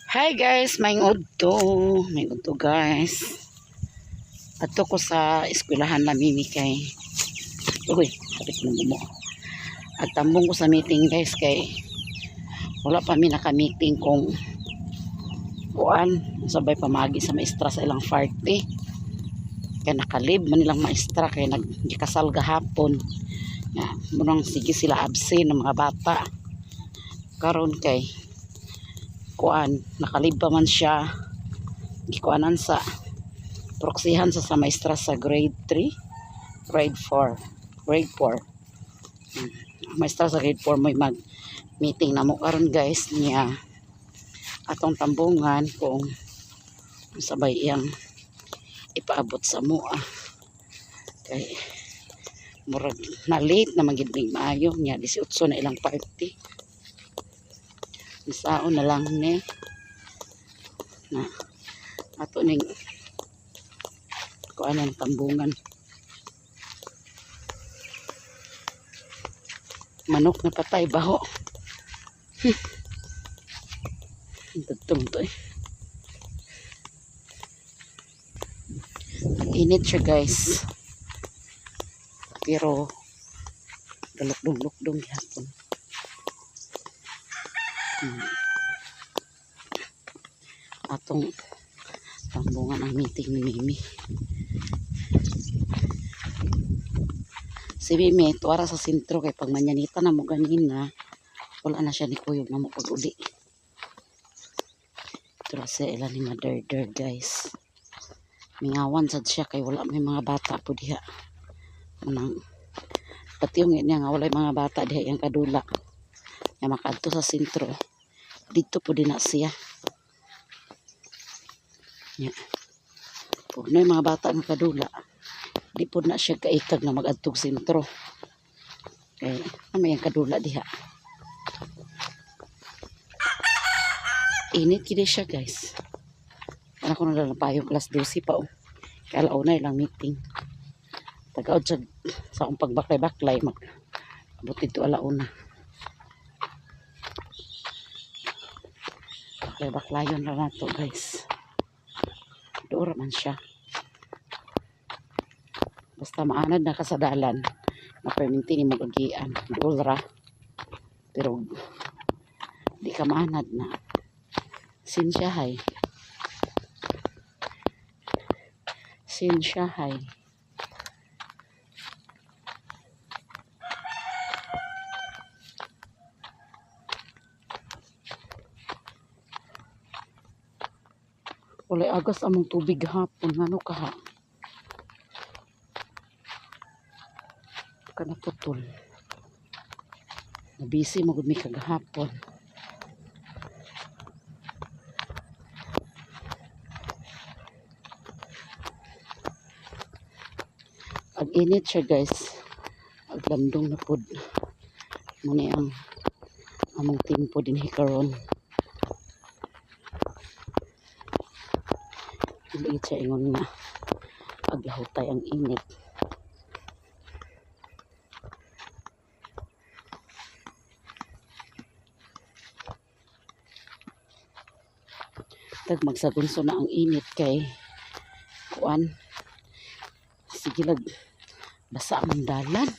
Hi guys, may udto. May udto, guys. Adto ko sa eskwelahan na Mimi kay, uy, kapit ng mo. At tambong ko sa meeting, guys, kay wala pa mi naka-meeting kung kuan sabay pamagi sa maestra sa ilang party. Kay naka-leave man nilang maestra kay nagkasal gahapon. Ya, munang sige sila absent ng mga bata. Karon kay kuan naka-leave pa man siya, gikuanan sa proksihan sa maestra sa grade 3, grade 4, grade 4. Maestra sa grade 4 may mag meeting na mo karon, guys, niya atong tambungan kung sabay iyang ipaabot sa mua kay murag na late na magid mig maayo niya, 18 na ilang party. Misaon na lang ni na ato ning kuanan, tambungan. Manok na patay, baho. Tugtong to eh. Ang init siya, guys, pero galukdong-lukdong gihapon. Atong tambungan ang meeting ni Mimi. Si Mimi tuara sa sentro kay pag manyanita na mo ganina, wala na siya ni kuyog na mo pag uli. Tura sa ila ni Mother, guys. Mingawan sad siya kay wala may mga bata po diha. Unang pati yung niya nga walay mga bata diha yang kadula nga makaadto sa sentro, dito po din na siya. Nya. Pag na mga bata nga kadula, di po na siya kaikag na magadtog sentro. Kay ano yung kadula diha. Init kini siya, guys. Ano ko na lang payong, alas 12 pa oh. Kaya alauna ilang meeting. Tagaod sa akong pagbaklay-baklay mag abot dito alauna. Baklay-baklayon ra nato, guys. Doora man siya. Basta maanad na kasadalan na perminti ni mo agian. Dool ra. Pero di ka maanad na. Sinsyahay. Sinsyahay. Walay agas among tubig hapon. Ngano kaha? Kanaputol. Nabisi mo gud mi kagahapon. Ag init siya, guys. Ag landong na pod. Muna ang among tempo din karon. Dili siya ingon nga aglahutay ang init. Tag magsagunso na ang init kay kuan sige lag basa ang dalan.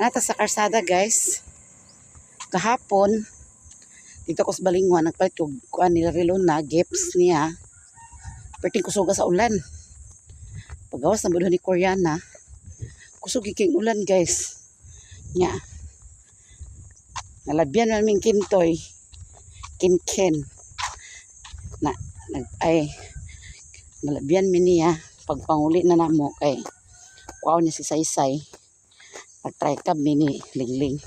Nata sa karsada, guys. Kahapon dito ko sa Balingwan nagpalit og kuan nila, relo na gifts niya. Perting kusuga sa ulan. Pagawas na ni Koreana, kusog king ulan, guys. Nya. Nalabyan na naming kintoy. Kinken. Na nag ay nalabyan mi niya pagpanguli na namo kay kuaw niya si Saysay. Nag-try cab mi ni Lingling.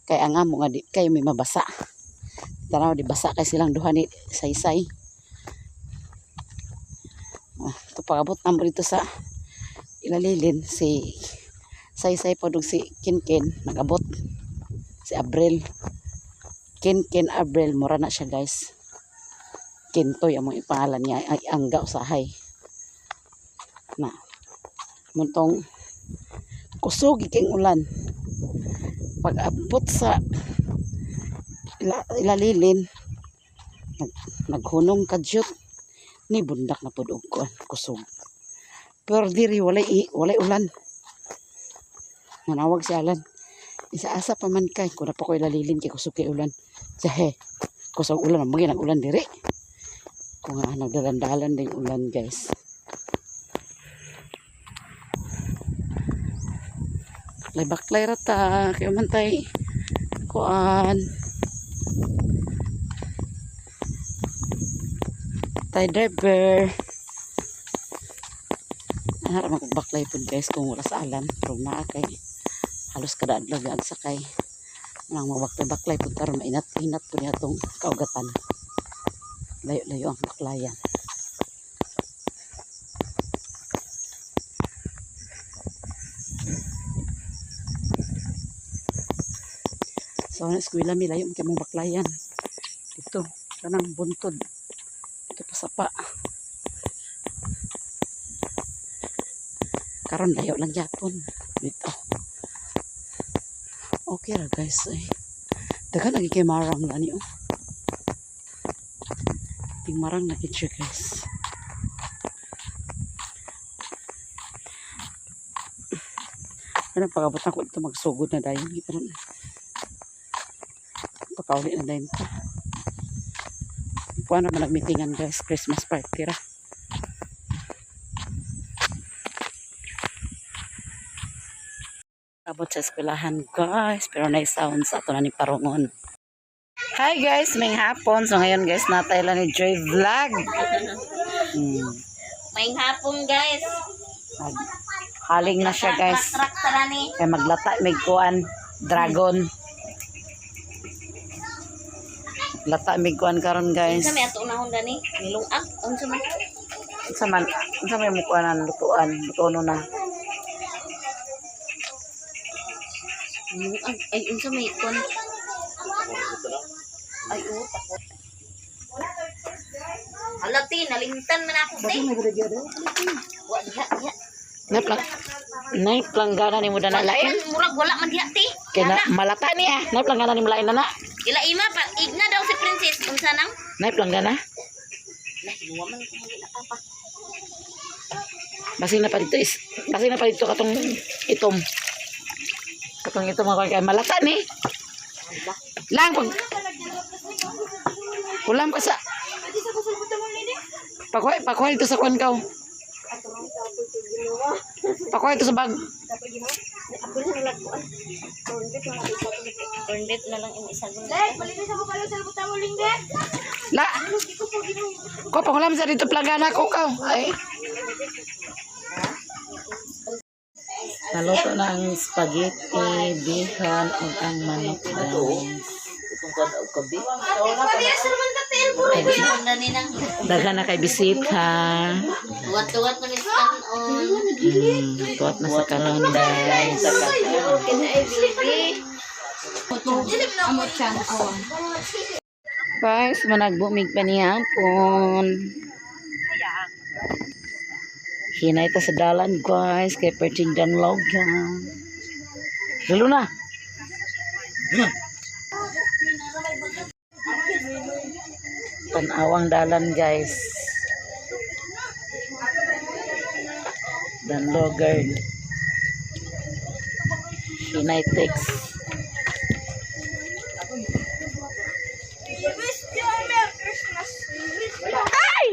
Kay ang amo nga di kayo may mabasa. Tanaw di basa kay silang duha ni Saysay. Ah, ito pagabot namo dito sa ilalilin, si Saysay pa si Kinkin nagabot, si Abril. Kinkin Abril, mura na siya, guys. Kintoy among ipangalan niya ay angga usahay na muntong kusog king ulan. Pag-abot sa ilalilin, naghunong kadyot ni bundak na pud og kuan kusog. Pero diri walay ulan. Nanawag si Alan. Isa-asa pa man kay kuna pa ko ilalilin kay kusog kay ulan. Sahe, kusog ulan magi nag ulan diri. Kung nga nagdalan-dalan din ulan, guys. Baklay baklay ra ta kay man tay kuan. Tay driver. Ana ra magbaklay pud, guys, kung wala sa Alan, pero naa kay halos kada adlaw ang sakay. Nang mabaklay-baklay pud karon mainat-inat pud niya atong kaugatan. Layo-layo ang baklayan. So, na eskwela mi layo man kay mong baklayan. Dito, kanang buntod. Dito pa sapa. Karon layo lang gyapon. Dito. Okay ra, guys, ay. Daghan lagi kay marang lani oh. Ting marang na gid siya, guys. Ano pag-abot ako dito magsugod na dayon. Karon pagkauli na dayon ta. Kuan naman nagmeetingan, guys, Christmas party ra. Abot sa eskwelahan, guys, pero na sound sa ato na ni Parongon. Hi guys, may hapon. So ngayon, guys, natay lang ni Joy Vlog. May hapon, guys. Haling na siya, guys. Trak tara ni. Kay maglata may kuan dragon. Lata may kuan karon, guys. Unsa may ato unahon dani? Nilungag unsa man? Unsa man mo kuanan lutuan, lutuon na. Nilungag ay unsa may kuan? Ay utak. Hala ti, nalimtan man ako ti. Wa diha diha. Nay planggana ni mo na lain. Murag wala man diha ti. Kay na, malata niya. Nay planggana ni mo lain na na. Ila ima pa igna daw si princess unsa nang? Nay planggana. Lah, wa man ko mangita pa. Basing na pa dito katong itom. Katong itom ako kay malata ni. Lang pag Ulam ka sa Pakuha, pakuha ito sa kuan ka. Pakuha ito sa bag. Corn beef na lang yung isa. La. Ko pangulam sa dito planggana ko ka. Ay. Naluto na ang spaghetti, bihon, ug ang manok, guys. Daghan na kay bisita. Tuwat-tuwat man is kanon. Tuwat na sa kanon, guys. Guys, managbumig pa niya hapon. Hinay ta sa dalan, guys, kay perting danlog ka. Lalo na. Tanawang dalan, guys. Danloger. Hinay text. Ay!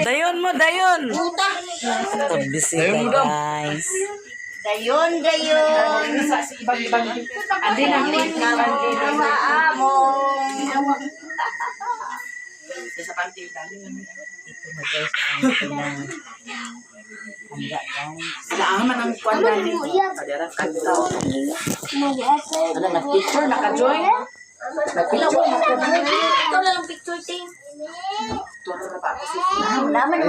Dayon mo, dayon. Bisita, guys. Dayon, dayon. Andi na. Sa among. Ito na, guys, ang pinang handa, guys. Ano, nag-picture, naka-join? Nag-picture. Ikaw na lang picture, te. Wala man.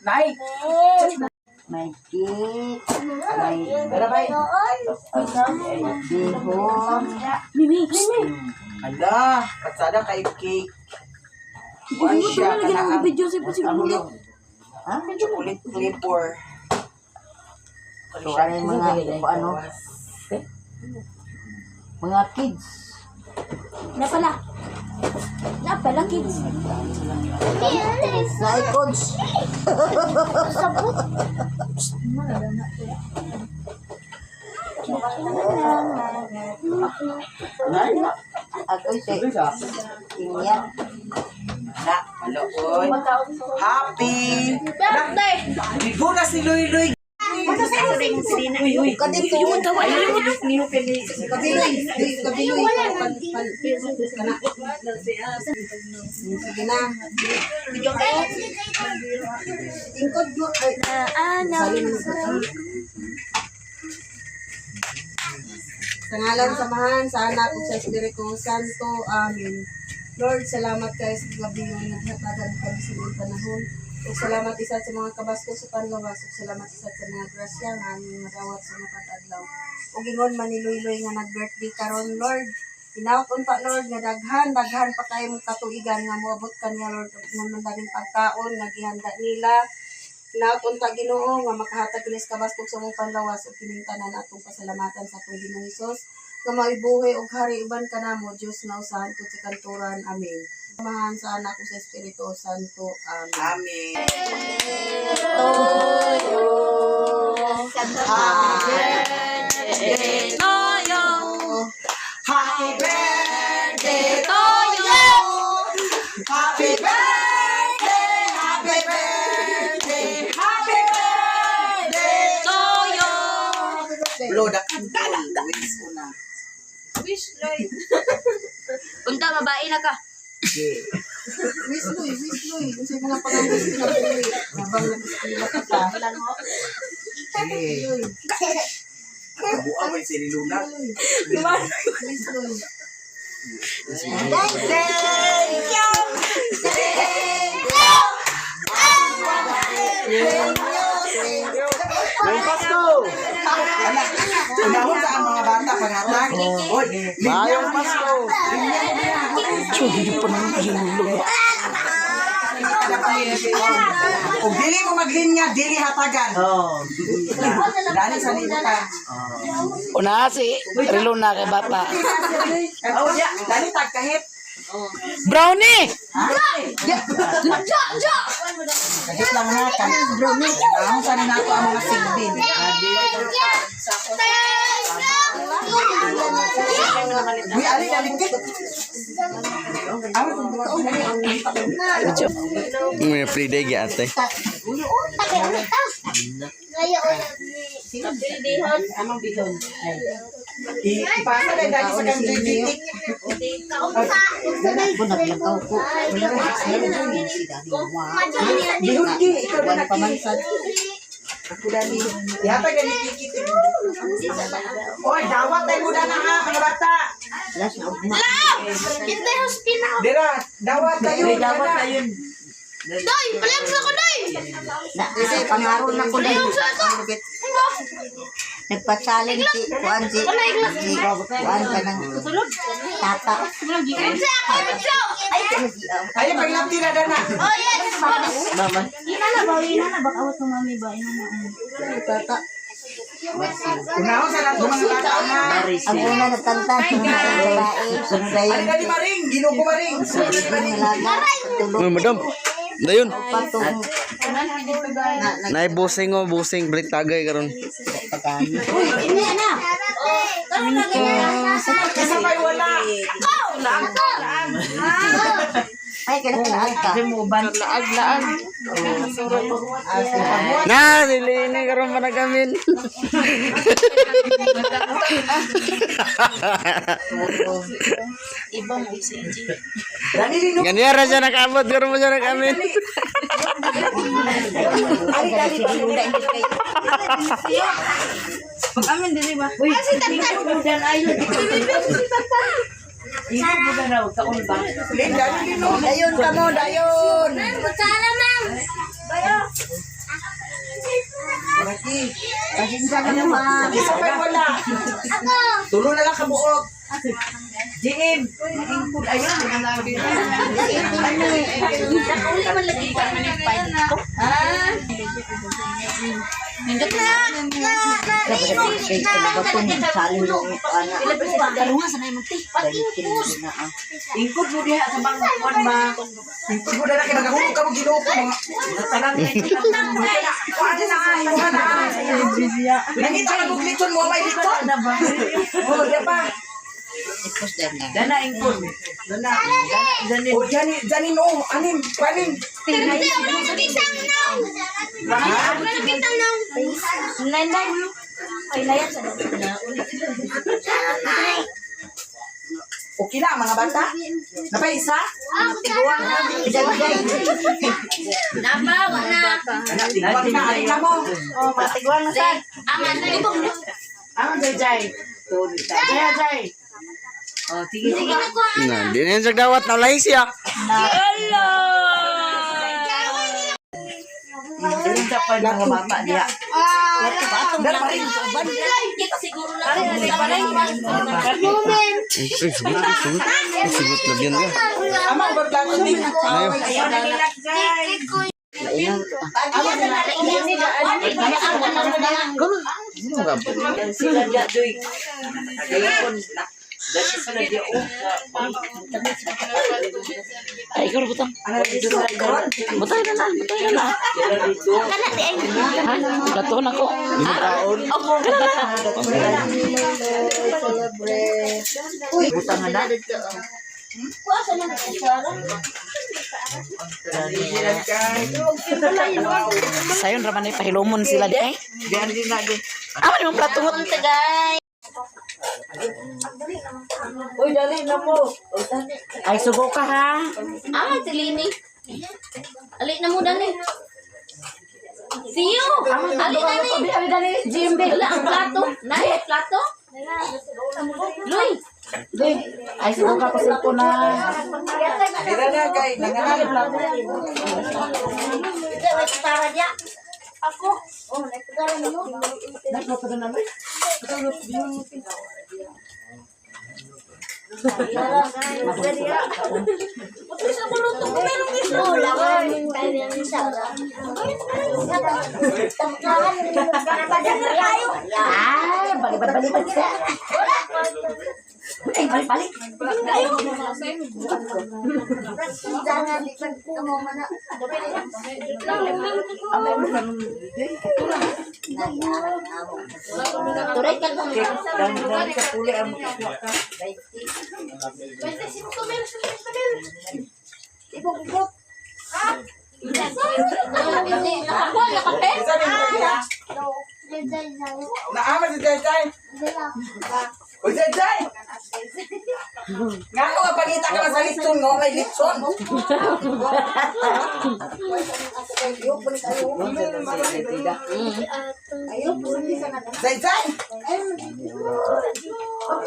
Nay. May cake. May bihon. Mimi, Mimi. Ala, katsada kay cake. Kuan siya Lagi kana nang ang video sa si Muli. Ha? chocolate flavor. So, ano yung mga, ano? Mga kids. Na pala. Na pala, kids. Naikods. Ako siya. Inya. Na, maluoy. Happy. Birthday! Ligo na si Luy Luy. Kadito. Kabiloy. Kabiloy. Sige na. Ingkod mo. Ay, Sa ngalan samahan, sa Anak ug sa Espiritu Santo. Amen. Lord, salamat kayo sa gabi nga naghatagan kami sa iyong panahon. Ug salamat isa sa mga kabasko sa panlawas, ug salamat isa sa mga grasya nga aming madawat sa mga adlaw. Ug ingon man ni Luyloy nga nag-birthday karon, Lord. Hinaot unta, Lord, nga daghan daghan pa kayo mong katuigan nga moabot kaniya, Lord, ug ingon man daning pagkaon nga gihanda nila. Hinaot unta, Ginoo, nga makahatag kinis kabaskog sa mong panlawas ug kining tanan atong pasalamatan sa atong Ginoong Hesus nga maibuhi og hari uban kanamo Dios nga usahan sa kanturan. Amen. Samahan sa Anak ug sa Espiritu Santo. Amen. Amen. Happy birthday to you. Happy birthday, happy birthday, happy birthday to you. Blow the candle. Wish una. Wish, Lord. Unta, babae na ka. Okay. Wish Luy, wish Luy. Unsay mga pangambis nila, Luy? Habang nag-eskwela ka pa. Okay. Luy, Buang mo si Luna. wish Luy. May Pasko! Anak, unahon sa ang mga bata paghatag. Oy, Mayong Pasko! Kung dili mo maglinya, dili hatagan. Oh. Dali sa libo ka. Una si Riluna kay bata. Oh, ya, dali tag kahit. Brownie! Kahit lang ha, kahit brownie. Unahon sa nako ang mga sigbin. Uy, ali dali kit. May free day gi ate. Ipasa na dali sa kang gitik. Ako naglakaw ko. Bihon ki, ikaw na Wala pa man ki. sa Ako dali. Ihatag dali kikit. Oy, dawat tayo muna na ha, mga bata. last na ugma. Hintay hospina. Dira, dawat tayo. Dawat tayo. Doy, palayag sa ko, doy! Na, pangaron na ko dahil. Palayag sa ako! Nagpa-challenge si Kuan si si Kuan ka ng tata. Palayag sa ako, Mitso! Ay, Ay, paglapti na dana. oh yes! Mama. Ina na ba? Ina na ba? Kawat ng mami ba? Ina na. Tata. Unahon sa lahat mga bata ha. Ang una nagkanta, sunod ang babae, sunod Ali yung dali maring, ginoo ko maring. mga laga, tulog Uy, madam. Dayon. pa tong Nay busing oh, busing balik tagay karon. pagani. Ina na! Tara na, ganyan. Kasi may wala. Ay, kailangan ka. Na, dili ni karon pa nagamin. Dali rin. Ganyan ra siya nakaabot karon mo siya nagamin. Ali dali Lin, dali rin. Dayon ka mo, dayon. Kutsara, ma! Laki. Isa pa wala. Tulo na lang kabuok. GM. Ingkod ayun. Nakauli man lagi pa man yung pie dito. Darungan sa naman ti. Ingkod mo diha sa bangkon ba? Ingkod mo na kay magahulog ka mo Ginoo ko mga tanan. Kuha na ay, kuha na ay. Nangita ka og litson mo may litson. Oh, di pa. Dana ingkod. Dana. Oh, jani jani no, anim, panim. Nanay. Ay layan sa Okay na mga bata. Napay isa? Napa, wala. Anak, tigwang na ay mo. Oh, matigwang na sad. Aman, ibang Amo jay jay. Jay jay. Oh, sige. Sige na ko. Na, di na yun siya dawat na lahi siya. Unsa pa yung mga bata diha? Dara pa rin. Hindi ko siguro na. Ay, sugot, sugot. Ay, sugot, labyan ka. Ama ubar plato ni. Ayaw. Sila diha doy. Ingkod. Dali sila diha oh. Ay, ikaw butang. Ana dito sa karon. Butang na na, butang na na. Sila dito. Ha? Plato na ko. Butang na. Sayon ra man ay pahilomon sila di ay. Diyan din na di. Amo ni mong plato mo. Uy, dali na mo. Ay sugo ka ha. Ah, si Lini. Ali na mo dali. See you. Ali dali. Ali dali, GMB. Wala ang plato. Nay, plato. Luy. Di. Ay sugo ka pa cellphone na. Dira na kay nangangalip lang. Ah, balibad-balibad siya. Ay, balik-balik. Turay ka mo. Dan dan sa puli ang makuha ka. Hindi, nakakuha, nakape. Isa ni Jai. Naama si Jai Jai. Uy Jai Jai. Nga ko nga pangita ka man sa litson no, may litson. Jai Jai.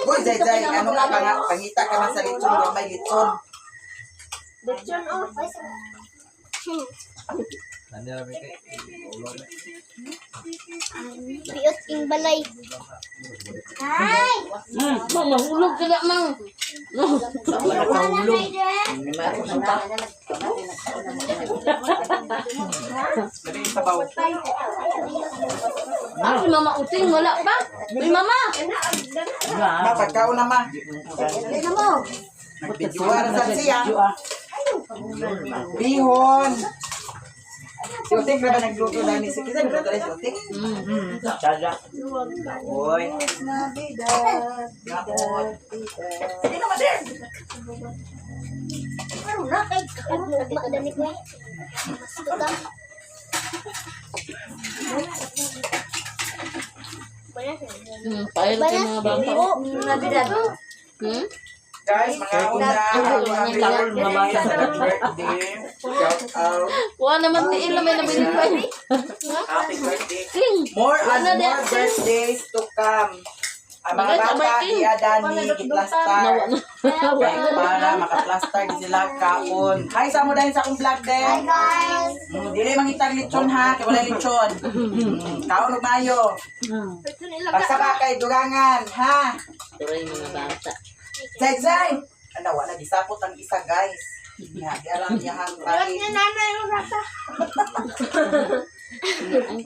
Uy Jai Jai, ano nga pa nga pangita ka man sa litson no, may litson. Piot ing balay. Mang, mahulog ka na, mang. Dali sabaw. Ah, si Mama Uting, wala pa. Uy, Mama. Ma pagkaon na ma. Nagbidyoa ra sad siya. Bihon. Si Uting na ba nagluto na ni si Kisa nagluto na si Uting? Sada. Oy. Naon. Hindi naman din. Pahil sa mga bata. Hmm? Guys, mga una, happy birthday. Shout out. Wala naman tiil na may nabilin pa. Happy birthday. Ting. More and Ano more birthdays to come. Ang mga bata, iya dani, giplastar. Kay para makaplastar di sila kaon. Hi sa mo dahil sa akong vlog din. Hi guys. Dili mangitag lechon ha, kay wala lechon. Kaon og maayo. Pagsaba kay dugangan ha. Tuloy mga bata. Zay zay. Ano wala gisapot ang isa guys. Nga di alam niya hang Wala niya nanay yung rata.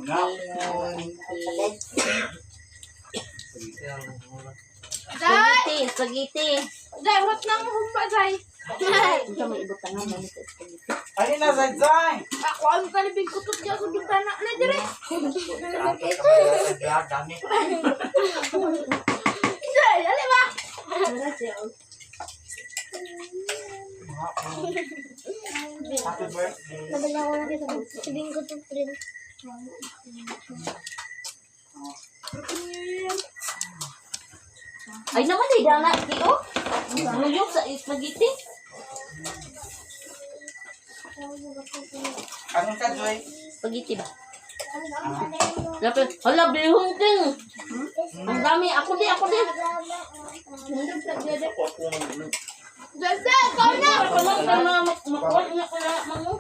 Ngaon. Spaghetti, spaghetti. Zay, hot na mo humba, Zay. Unsa may ibutangan na sa spaghetti? Ano na zay zay? Ako ang kalibing kutot niya sa bintana na dire. Zay, ali ba? Happy birthday. Nabala ko na kita. Sabihin ko to print. Ay naman eh, dana oh. Luyok sa spaghetti. Anong ka Joy? Spaghetti ba? Dapat, hala, bihon din. Ang dami, ako din, ako din. Zay, Zay, ikaw na! Makuha na ko na, mango.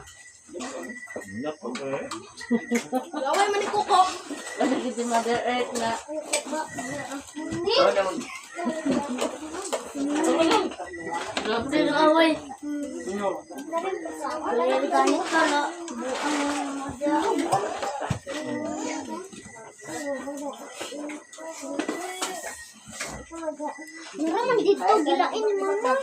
Gawin man ni Kuko. Ano si Mother Earth na. Pero away. Ganit ka na. Naraman dito, gilain ni mama.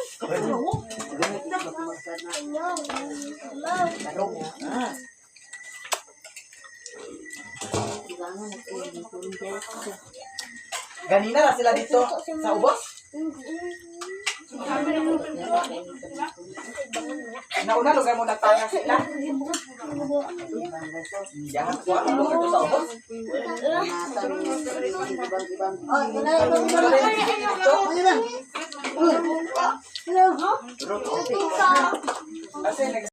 Ganina na sila dito sa ubos. Nauna lugar mo nagtanga sila. Diyan ko ang lugar dito sa ubos. Oh, wala. Dito.